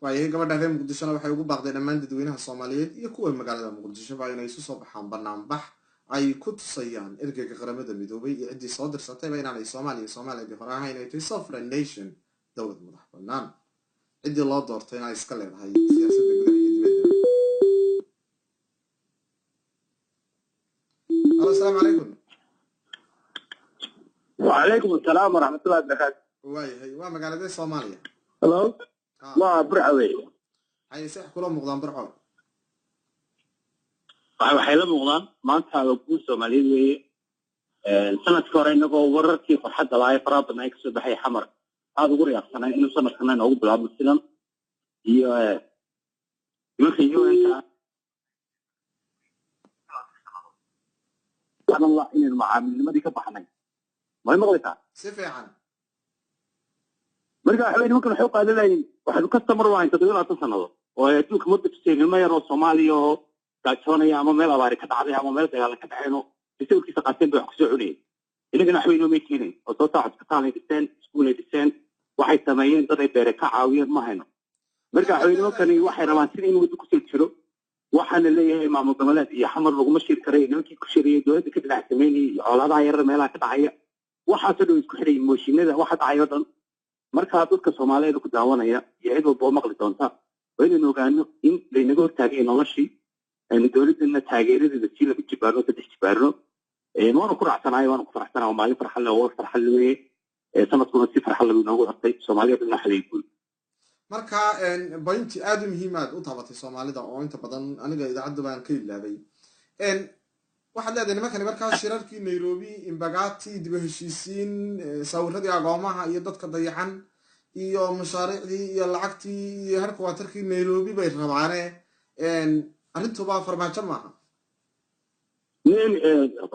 Waayahay, gabadha reer Muqdishona waxay ugu baaqday dhammaan dadweynaha Soomaaliyeed iyo kuwa magaalada Muqdishoba inay isu soo baxaan banaanbax ay ku tusayaan ergeyga Qaramada Midoobay iyo ciddii soo dirsatayba inaanay Soomaaliya Soomaaliyadii hore ahayn, ay tahay sovereign nation, dowlad madax bannaan, ciddii loo doortay in ay iska leedahay siyaasadda gudaha iyo dibadda. Halo, asalaamu calaykum. وعليكم السلام ورحمة الله وبركاته. Waayahay, waa magaaladee Soomaaliya? Hello. Waa Burco wey. Waxay seex kula muuqdaan Burco? Waxay la muuqdaan maanta waa guul Soomaaliyeed weeye. Sanadkii hore inagoo wararkii farxadda lahaa ee faraha badnaa ee kasoo baxay Xamar aada ugu riyaaqsanay inuu sanadkana inoogu bilaabmo sidan iyo nimanka UN-ka Allah inaynu macaamilnimadii ka baxnay. May maqlaysaa? Si fiican. Marka waxa weye nimankan waxay u qaadanayeen waxaynu customer u ahayn 27 sannadood oo ay adduunka mudda tuseen ilmo yar oo Soomaaliya oo gaajoonaya ama meel abaari ka dhacday ama meel dagaala ka dhaceen oo sawirkiisa qaateen bay wax kusoo cunayeen. Inagana waxba inoomay keenayn oo sababtaa cusbitaal ay dhiseen, iskuul ay dhiseen, waxay sameeyeen dad ay beere ka caawiyeen ma hayno. Marka waxa weye nimankani waxay rabaan sida in waddo kusoo jiro. Waxaana leeyahay maamul goboleed iyo Xamar laguma shiri karay. Nimankii ku shiriyey dowladda ka dhinac sameynayay iyo colaadaha yarar meelaha ka dhacaya, waxaasoo dhan isku xidhay mooshinada waxa dhacay oo dhan. Markaa dadka Soomaaliyeed ku daawanaya iyo cid walba oo maqli doonta waa inaynu ogaano in laynaga hortaagay noloshii aynu dowladana taageeradeeda sii laba jibaarno, saddex jibaarno. Waanu ku raacsanahay, waanu ku faraxsanahay. Waa maalin farxad leh oo war farxad leh weeye. Sanadkuna si farxad leh inoogu xirtay. Soomaaliya dhan waxa lay guul. Marka pointi aada u muhiim aad u taabatay Soomaalida oo inta badan aniga idaacadda baan ka ilaabay. Waxaad leedahay nimankani markaa shirarkii Nairobi, Imbagati, dib u heshiisiin, sawiradii agoomaha iyo dadka dayacan iyo mashaariicdii iyo lacagtii iyo headquarterkii Nairobi bay rabaane. Arrintuba Farmaajo maaha. Nin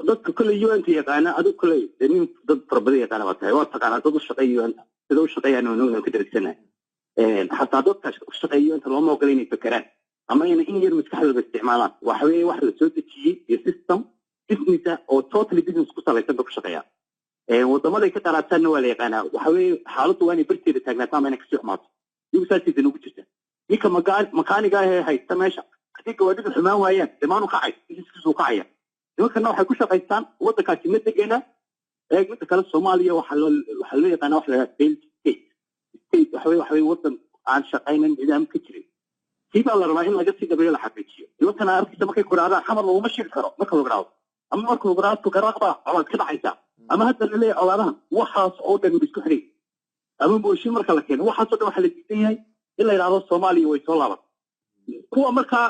dadka kale UN-ta yaqaana, adigu kale dee nin dad fara badan yaqaana baa tahay, waa taqaanaa dad u shaqeeya UN-ta sida u shaqeeyaan waan ka daragsanahay. Xataa dadka u shaqeeya UN-ta looma ogola inay fekeraan ama inay in yar maskaxdooda isticmaalaan. Waxa weeye wax la soo dejiyey iyo system business ah oo totally business ku salaysan bay ku shaqeeyaan. Wadamaday ka qaraabtaanna waa la yaqaanaa. Waxa weeye xaaladdu waa inay barteeda taagnaato ama inay kasii xumaato. Iyagu saasay ugu jirta. Ninka makaaniga ah ee haysta meesha, haddii gawaadhidu xumaan waayaan demaanu kacay, businesskiisu kacaya. Nimankana waxay ku shaqaystaan waddankaasi ma degena. Eeg, midda kale Soomaaliya waxaa loo yaqaanaa wax la yidhaha failed state. State waxa weye waddan aan shaqaynan, nidaam ka jirin. Sii baa la rabaa in laga sii dhabeeyo, la xaqiijiyo. Nimankana arkaysa markay ku idhahdaan Xamar laguma shiri karo marka lagu idhaahdo ama marka lagu idhaahdo garaaq baa colaad ka dhacaysa ama hadda la leeyahay colaadahan, waxaas oo dhan way isku xidhay. Ama mooshin marka la keeno, waxaasoo dhan waxaa la diidan yahay in la yidhaahdo Soomaaliya way soo laaban. Kuwa markaa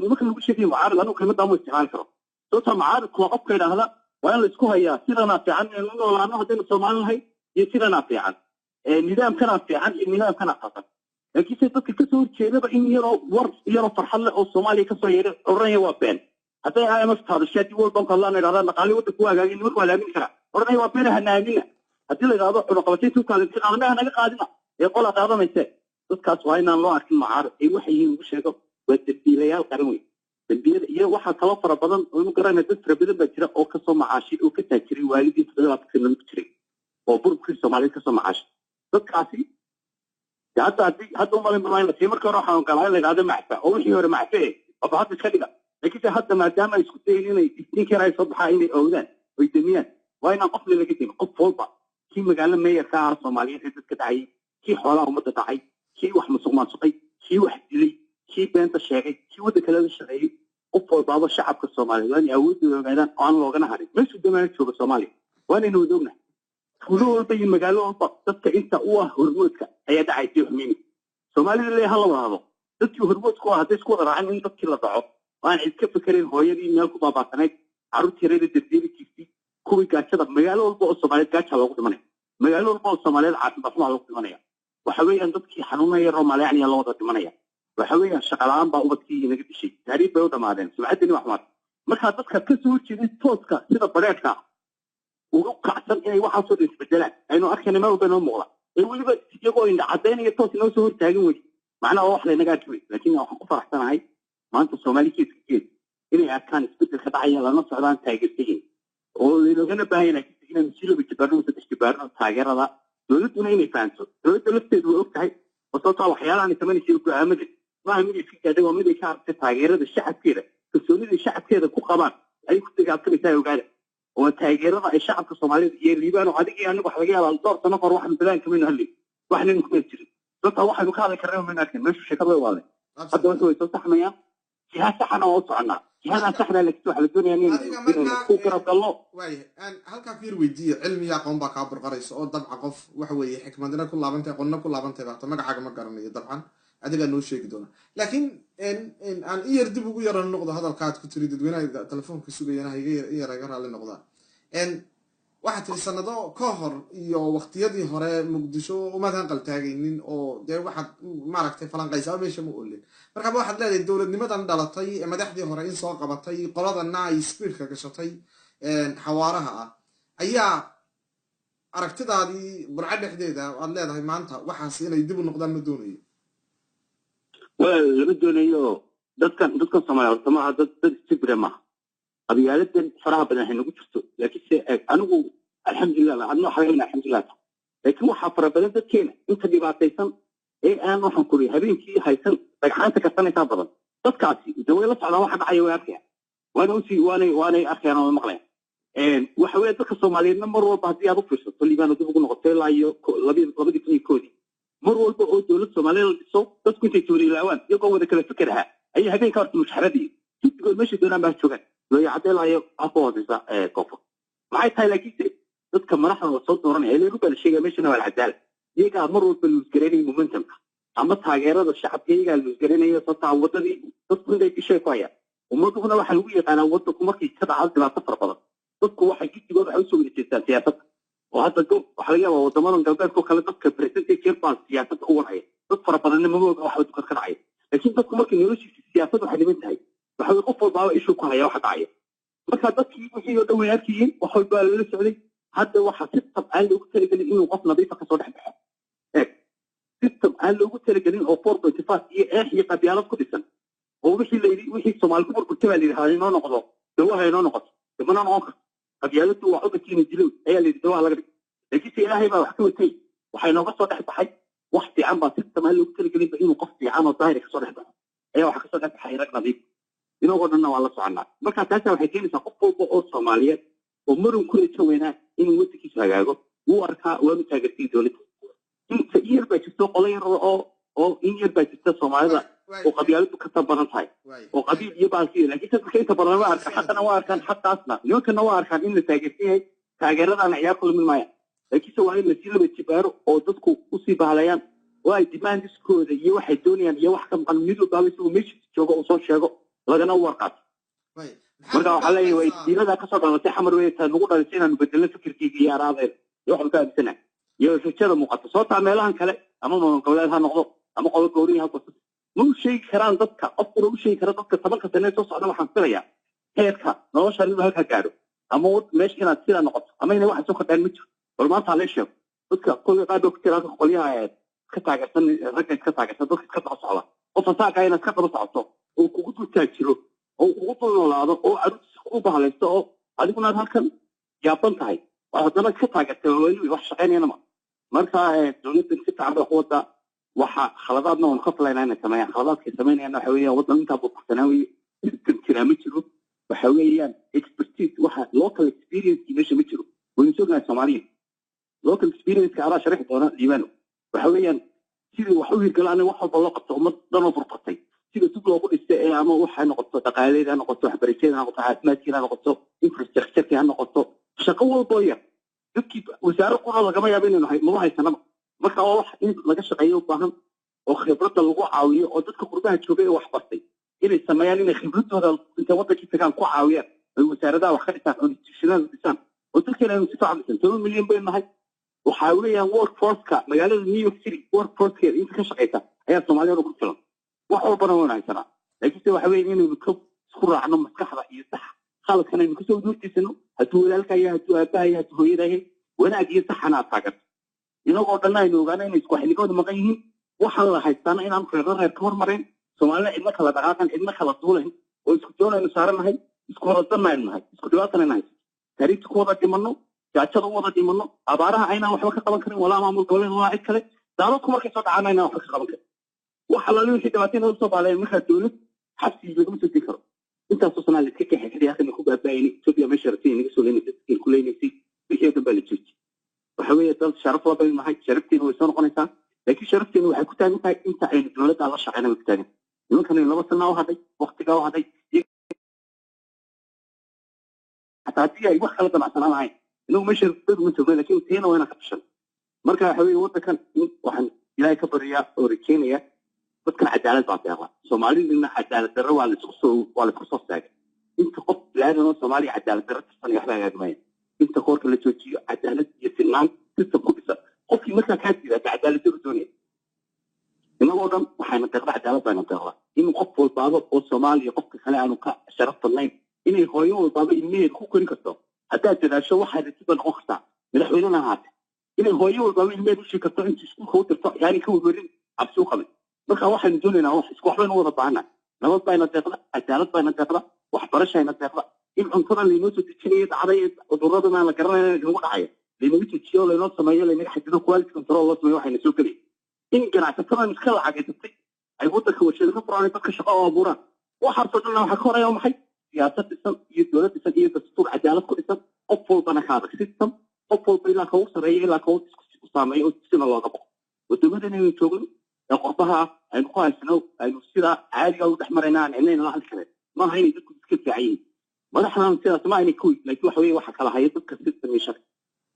nimanka lagu sheegay mucaarad, anigu kelmaddaa ma isticmaali karo, sababtaa mucaaradku waa qofka idhaahda waa in la isku hayaa sidanaa fiican inaynu u noolaano haddaynu Soomaali nahay iyo sidanaa fiican, nidaamkanaa fiican iyo nidaamkanaa khaldan. Laakiinse dadka kasoo horjeedaba in yaroo war yaroo farxad leh oo Soomaaliya kasoo yeedhay odhanaya waa been. Hadday IMF taadashay, haddii World Bank hadlaan idhahdaan dhaqaalii waddanku waa hagaagin, nimanka waa la aamini karaa, odhanaya waa been, hana aamina. Haddii la idhaahdo cunaqabataynta hubka la qaadana, hanaga qaadina ee qolaa qaadanayse. Dadkaas waa inaan loo arkin mucaarad ee waxay yihiin ugu sheego waa dambiilayaal qaran wey. Dambiyada iyo waxaa kaloo fara badan oo inu garanaya, dad fara badan baa jira oo kasoo macaashay oo ka taajiray waalidii 27 sano ku jiray oo burburkii Soomaaliyeed kasoo macaashay. Dadkaasi dee hadda haddii hadda umalin baa in la siiyo. Markii hore waxaan ogolaa in la yidhahdo macfa oo wixii hore macfe oba hadda iska dhiga. Laakiinse hadda maadaama ay isku dayin inay iftiinka yar ay soo baxaa inay oodaan oy damiyaan, waa inaan qofna laga tegin. Qof walba, kii magaalo meeyarka ahaa Soomaaliyeed ee dadka dhacayay, kii xoolaha ummadda dhacay, kii wax musuq maasuqay, kii wax dilay, kii beenta sheegay, kii waddan kale la shaqeeyey, qof walbaaba shacabka Soomaaliyeed waa inay awoodooda ogaadaan oo aan loogana harin. Meeshuu damaana jooga Soomaaliya waa inaynu wada ognahay tuulo walba iyo magaalo walba dadka inta u ah hormoodka ayaa dhacaysay xumeynaysa. Soomaalida leeyahay hala wada hado, dadkii hormoodku ah hadday isku wada raacin in dadkii la dhaco oo aan cid ka fekerin, hooyadii meel ku baabaasanayd, carruurtii yareeda dardeeri jirtay, kuwii gaajada, magaalo walba oo Soomaaliyeed gaaja loogu dhimanaya, magaalo walba oo Soomaaliyeed caafimaad xumaa loogu dhimanaya. Waxa weeyaan dadkii xanuunaya yaroo maleecniya loo wada dhimanaya. Waxa weeyaan shaqa la'aan baa ubadkii inaga dishay, taariikh bay u dhamaadeen, sumcaddani wax xumaatay. Markaa dadka ka soo horjeeday tooska sida bareedka ugu kacsan inay waxaasoo dhan isbedelaan aynu arkayna meel walba inoo muuqda ee weliba iyagoo indha cadaynaya toos inoo soo hortaagan wey, macnaha waa wax laynaga arki wey. Laakiin waxaan ku faraxsanahay maanta Soomaali geeska gees inay arkaan isbedelka dhacaya, lana socdaan, taageersayin oo laynogana baahan yahay inaynu si laba jibaarno, saddex jibaarno taageerada dowladduna inay fahanto. Dowladda lafteedu way og tahay. Oo sababtaa waxyaalahan ay samaynaysa go'aamada maaha mid iska gaadhay, waa mid ay ka aragtay taageerada shacabkeeda, kalsoonida shacabkeeda ku qabaan ayay ku dagaaltamaysaa. Ogaada, waa taageerada ay shacabka Soomaalida iyo Liibaan oo adigii anigu waxa laga yaabaa dhowr sano kahor waxaan badaanka maynu hadlay, waxnaynu kuma jirin, sababtaa waxaynu ka hadli karnaba maynu arkin meeshu sheekada way waalay. Hadda wuxuu way soo saxmayaan, jiha saxana waa u soconaa, jihadan saxda, laakiin waxaa la doonayaa inaynu ku garab galno. Waayahay, aan halkaa ku yar weydiiye. Cilmi iyo aqoon baa kaa burqaraysa oo dabca qof waxa weeye xikmadina ku laabantay, aqoonna ku laabantay baata. Magacaaga ma garanayo dabcan, adigaa noo sheegi doona, laakiin aan i yar dib ugu yara noqdo hadalkaad ku tiri dadweynaha telefoonka sugayana ha iga i yar iga raalli noqdaa. Waxaad tiri sanado ka hor iyo waqtiyadii hore Muqdisho umaad hanqal taagaynin oo dee waxaad maaragtay falanqaysaa meesha ma olin. Markaaba waxaad leedahay dowladnimadan dhalatay ee madaxdii hore in soo qabatay, qoladana ay speedka gashatay xawaaraha ah, ayaa aragtidaadii Burco dhexdeeda aad leedahay maanta waxaas inay dib u noqdaan ma doonayo. Walaal, lama doonayo. Dadkan Soomaaliya horta maaha dad isjibra maaha, qabyaaladan faraha badan waxay nagu jirto, laakiin se eeg, anigu alxamdulilah, adna waxa laga alxamdulilah, laakiin waxaa fara badan dadkeena inta dhibaataysan ee aan waxaan kuri habeenkii haysan dhagxaanta karsanaysaa badan. Dadkaasi de way la socdaan waxa dhacaya, way arkayaan, waana usii waanay arkayaan oo way maqlayaan. Waxa weeye dadka Soomaaliyeedna mar walba haddii aad u fiirsato, Liibaan, dib ugu noqoto ilaa iyo 2001-dii, mar walba oo dowlad Soomaaliya la dhiso, dadku intay tuurilaawaan iyagoo wada kala fikir ahaa ayay habeenka horta mushxaradii jiddigood meeshay doonaan baa joogaan looyacadee ha ku hooseysa koonfur maxay tahay. Laakiinse dadka madaxda la soo dooranaya ileen baa la sheegaya meeshana waa alcadaala, iyagaa mar walba lose garaynaya momentumka ama taageerada shacabka, iyagaa lose garaynaya, sababtaa wadadii dadku intay ishay ku hayaan. Ummaduna waxaa lagu yaqaanaa wadanku markay ka dhacdo dhibaato fara badan, dadku waxay gidigooda waxay usoo wada jeestaan siyaasadda. Oo hadda waxaa laga yaabaa wadamadan galbeedka oo kale dadka percentage yar baa siyaasadda u warhaya, dad fara badanna mama oga waxa waddanka ka dhacaya. Laakiin dadku markay noloshiisa siyaasad waxay dhiman tahay, waxa weye qof walbaaba ishuu ku haya waxa dhacaya. Marka dadkii wixii oo dhan way arkayeen, wax walbaa lala socday. Hadda waxaa system aan loogu talagelin inuu qof nadiifa kasoo dhex baxo. Eeg, system aan loogu talagelin oo 4.5 iyo eex iyo qabyaalad ku dhisan oo wixii la yidhi wixii Soomaali ku burburtay baa la yidhi ha inoo noqdo dawaha, inoo noqoto damana noqon karto. Qabyaaladu waa cudurkiina dilow ayaa la yidhi, dawaha laga dhig. Laakiinse Ilaahay baa wax ka watay, waxaa inooga soo dhex baxay wax fiican baa. System aan loogu talagelinba inuu qof fiican oo daahir kasoo dhex baxo ayaa waxa kasoo dhex baxay rag nadiif. Inagoo dhanna waa la soconaa. Marka taasa waxay keenaysaa qof walba oo Soomaaliyeed oo marun ku rajo weynaa inuu waddankiisu hagaago wuu arkaa, waanu taageertay dowladda. Inta in yar baa jirto, qolo yar oo in yar baa jirta Soomaalida oo qabyaaladu ka tan badan tahay oo qabiil iyo baalkiya, laakiin dadka inta badan waa arkaan, xaqana waa arkaan, xaqaasna nimankana waa arkaan in la taageersan yahay, taageeradaana ciyaar kulmin maayaan. Laakiinse waa in lasii laba jibaaro oo dadku usii bahlayaan oo ay demandskooda iyo waxay doonayaan iyo wax ka maqan mid walbaaba isagoo meeshiisa joogo uu soo sheego, lagana warqaato. Marka waxaa leeyahay way diiladaa kasoo dhalatay Xamar wey taa nagu dhalisay inaanu bedelno fikirkeyga iyo araadeeda iyo waxaanu ka aaminsanahay iyo rajada muuqata. Sababtaa meelahan kale ama maamul goboleed ha noqdo ama qodob goorihi ha gosto, ma u sheegi karaan dadka. Qofkuna u sheegi kara dadka 10-ka sane soo socda waxaan filayaa heerka nolosha inuu halkaa gaadho ama meesha inaad sidaa noqoto ama inay waxa soo kordhaan ma jiro. Bal maanta ha lee sheego dadka kolka qaar baa ku jira halka qolyaha iska taageersan, ragga iska taageersan, dadka iska daba socda. Qof asaagaa inaad iska daba socoto oo kugu dul taajiro oo kugu dul noolaado oo caruurtiisa kugu bahlaysto oo adiguna aad halkan yaaban tahay oo haddana iska taageertay, waa weli wax shaqaynayana ma. Marka dowladdan si fiican bay ku wadaa. Waxa khaladaadna waanu ka filaynaa inay sameeyaan. Khaladaadkay samaynayaan waxa weeyaan waddan intaa burbursanaa weye, system jiraa ma jiro, waxa weeyaan expertise, waxa local experience meesha ma jiro. Waynu sognahay Soomaaliya local experience-ka adaa sharixi doona, Liibano. Waxa weeyaan sidii wax u hirgalaan wax walba loo qabto ummad dhan oo burburtay, sida dib loogu dhistay ee ama waxay noqoto dhaqaaleed ha noqoto, waxbarasheed ha noqoto, caafimaadkeeda ha noqoto, infrastructureki ha noqoto, shaqo walboo yar dadkii wasaaro qura lagama yaabo inaynu maba haysanaba. Marka waa wax in laga shaqeeyo u baahan oo khibradda lagu caawiyo oo dadka qurbaha joogay ee wax bartay inay sameeyaan, inay khibradooda intay waddankii tagaan ku caawiyaan, ay wasaaradaha wax ka dhisaan oo institutionada dhisaan oo dadkeena aynu si fiican dhisan. 10 milyan baynu nahay. Waxaa weeyaan workforceka magaalada New York City, workforcekeeda inta ka shaqeysa ayaa Soomaaliyada ku filan. Wax walbana waynu haysanaa, laakiinse waxa weeye inaynu ka isku raacno maskaxda iyo sax khaladkan aynu kasoo horjeesano, hadduu walaalka yahay, hadduu aabaha yahay, hadduu hooyada yahay, wanaag iyo saxana aad taageerto. Inagoo dhanna aynu ogaano inay isku waxnigooda maqan yihiin, waxaan la haystaana inaan reero reer ka hormarayn, Soomaalina cidna kala dhaqaaqan, cidna kala duulayn, oo isku doon aynu saaranahay, isku wadadanna aynu nahay, isku dhibaatana aynu haysto, taariikhta ku wada dhimanno, gaajada u wada dhimanno, abaaraha aynaan waxba ka qaban karin, walaa maamul goboleed walaa cid kale. Daadadku markay soo dhacana inaan waxba ka qaban karin. Wax allaale wixii dhibaatada usoo baaleen markaa dowlad xabsi lagama soo degi karo. Intaasoo sanaa la iska kaxay xidhi halkan ku baaba'ayni Etoobiya meesha rabtay inaga soo leynaysay, dadkeen ku leynaysay, wixii oo dhan baa la joojiyey. Waxa weeye dal sharaf la baynu nahay, sharafteenu way soo noqonaysaa, laakiin sharafteenu waxay ku taagan tahay inta aynu dowladda la shaqeyna way ku taagan. Nimankan 2 sanaa u hadhay, waqtigaa u hadhay, xataa haddii ay wax kala damacsanaan lahayn inagu meesha dad uma joogna, laakiin tiina waa inaan ka tashan. Marka waxa weeye waddankan waxaan Ilaahay ka baryaa oo rajeynaya dadkan cadaalad baa deeqda. Soomaalidina cadaalad darro waa laisku soo saagay. Inta qof bilaadan oo Soomaaliya cadaalad darro tirsanaya waxba hagaagmaya. Inta koorka la joojiyo cadaalad iyo sinaan system ku dhisan, qofkii markaa kaa diidaata cadaalad darro doonaya. Inagoo dhan waxayna deeqda cadaalad bayna deeqda, in qof walbaaba oo Soomaaliya qofka kale aanu ka sharaf badnayn, inay hooyo walbaaba ilmaheeda ku korin karto haddaad dadaasho waxaad rabtid baad noqon kartaa, madaxweynena ahaate, inay hooyo walbaaba ilmaheeda u sheegi karto inta iskuulka u dirto yaani ka werwerin cabsi u qabin. Marka waxaynu doonaynaa wax isku waxbaynu wada baahannahay. Nabad bayna deeqda, cadaalad bayna deeqda, waxbarashayna deeqda, in cuntadan laynoo soo dejinayo dhacday cudurradan aan la garanayna inagu dhacaya laynaga jojiyo, laynoo sameeyo, laynaga xadido, quality control loo sameeyo waxayna soo gelaya, in ganacsatadan iska lacagaysatay ay waddanka warshado ka furaan, dadka shaqo oo abuuraan. Waxaasoo dhanna waxaa ka horaya maxay? Siyaasad dhisan iyo dowlad dhisan iyo dastuur cadaalad ku dhisan, qof walbana ka adag system, qof walba ilaa kaugu sarreeya ilaa kaugu isku saameeyo oo sina looga boqo. Wadamadan aynu joogno ee qurbaha aynu ku haysano aynu sidaa caadiga u dhex marayna aan cidnayna la hadli karin, maaha inay dadku iska fiican yihiin madaxdan sidaas ma aynay kuwi, laakiin waxa weeye waxa kala haya dadka system iyo sharci.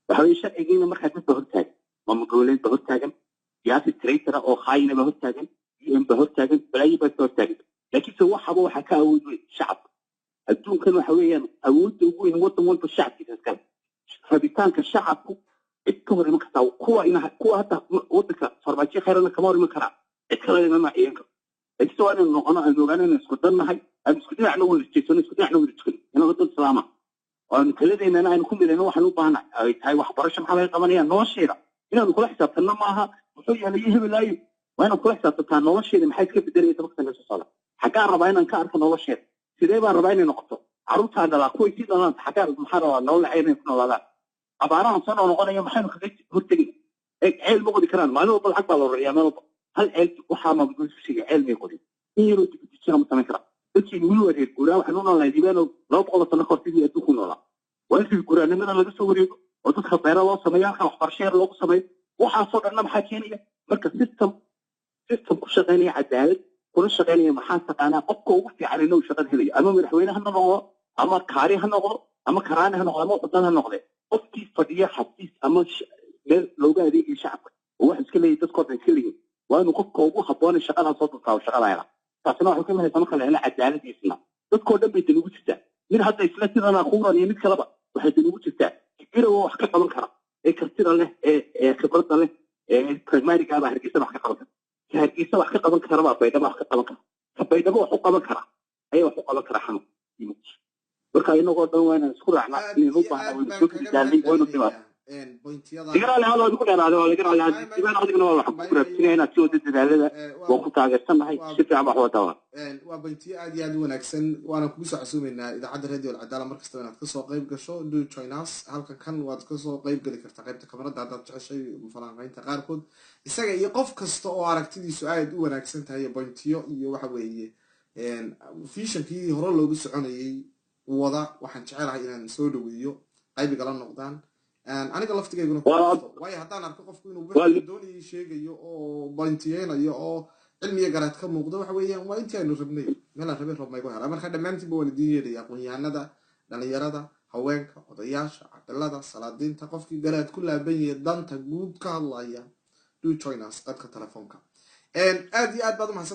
Waxa weeye sharcigiina markaa dad ba hortaagan, maamul goboleed ba hortaagan, siyaasi traitora oo khaayina ba hortaagan, UN ba hortaagan, balaayo ba hortaagan, laakiinse waxaba waxaa ka awood weyn shacabka. Adduunkan waxa weeyaan awoodda ugu weyn waddan walba shacabkiisa iskale. Rabitaanka shacabku cid ka hor iman kartaa kuwa ina kuwa hadda waddanka farmaajo khayrana kama hor iman karaa, cid kalena inama ciidan karo. Laakiinse waa inaynu noqono, aynu ogaano inaynu isku dan nahay, aynu isku dhinacna wada jeesano, isku dhinacna wada tukano, inagoo dad islaama oo aynu taladeennana aynu ku midayno. Waxaan u baahanahay ay tahay waxbarasho, maxaa laga qabanaya nolosheeda inaanu kula xisaabtanno maaha muxuu yeelay hebelaayo, waa inaad kula xisaabtantaa nolosheeda maxaa iska bedelaya 10 sano soo socda, xaggaan rabaa inaan ka arko nolosheeda, sidee baan rabaa inay noqoto, carruurtaan dhalaa kuway sii dhalaan xaggaan maxaa rabaa nolol nacay inay ku noolaadaan, abaarahan soo noqonayo maxaynu kaga hortegin, ceel ma qodi karaan, maalin walba lacag baa la rariyaa meel walba, hal ceel waxaa maamul sheegay ceel may qodin, in yaroo dibudejina ma samayn karaa. Dadkii wili waa reer guuraa, waxaynu u noolnahay Liibaano 200 sano kahor sidii adduunku noolaa. Waa in reer guuraanimada laga soo wareego oo dadka beera loo sameeyo, halkan waxbarasho yar loogu sameeyo. Waxaasoo dhanna maxaa keenaya? Marka system ku shaqaynaya cadaalad kuna shaqaynaya, maxaa taqaanaa qofka ugu fiican inuu shaqada helayo, ama madaxweyne ha noqdo, ama kaari ha noqdo, ama karaani ha noqdo, ama wadan ha noqde, qofkii fadhiya xafiis ama meel looga adeegayo shacabka oo wax iska leeyahy dadkoo dhan iska leeyihin, waa inuu qofka ugu habboonay shaqadaa soo dultaa oo shaqada hela. Taasina waxay ka imanaysaa marka la helo cadaalad iyo sinaan. Dadkoo dhan bay dan ugu jirtaa, mid hadda isla sidan aquuran iyo mid kaleba waxay dan ugu jirtaa. Garowa wax ka qaban kara ee kartida leh ee khibradda leh ee pragmatic ah baa Hargeysa wax ka qaban kara, ka Hargeysa wax ka qaban kara baa Baydhabo wax ka qaban kara, ka Baydhabo wax u qaban kara ayaa wax u qaban kara xanuun iyo Muqdisho. Marka inagoo dhan waa inaan isku raacnaa Aad inaynu u iyo baahnaa aad waynu baan soo kaga kala waynu dhibaat mahadcelinayaa pointiyadan. Igaraale hada ku dheeraaday, waa laga raali dibaan, adigna waa waxaan ku garaabsinaya inaad sii wada dadaalada, waan ku taageersannahay, si fiican wax wada waa. Waa pointiyo aad iyo aad u wanaagsan, waana kugu soo casuumeynaa idaacadda Radio Alcadaala mar kastaba inaad kasoo qayb gasho. Do join us. Halkan kan waad kasoo qayb geli kartaa qaybta kamarada haddaad jeceshay falanqeynta qaarkood, isaga iyo qof kasta oo aragtidiisu aad u wanaagsan tahay iyo pointiyo iyo waxa weeye visionkii hore loogu soconayay wada. Waxaan jecelahay inaan soo dhaweeyo, qaybigala noqdaan aniga laftigayguna ku haysto, waayo haddaan arko qofku inuu wixii doonayay sheegayo oo pointiyeynayo oo cilmiga garaad ka muuqdo, waxa weeyaan waa intii aynu rabnay, meelaan rabay roob maygu hela. Marka dhammaantiinba waan idiin yeedhaya, aqoon-yahanada, dhalinyarada, haweenka, odayaasha, caqilada, salaadiinta, qofkii garaad ku laaban yahay danta guud ka hadlaya, do join us qadka telefoonka. Aad iyo aad baad umahadsan.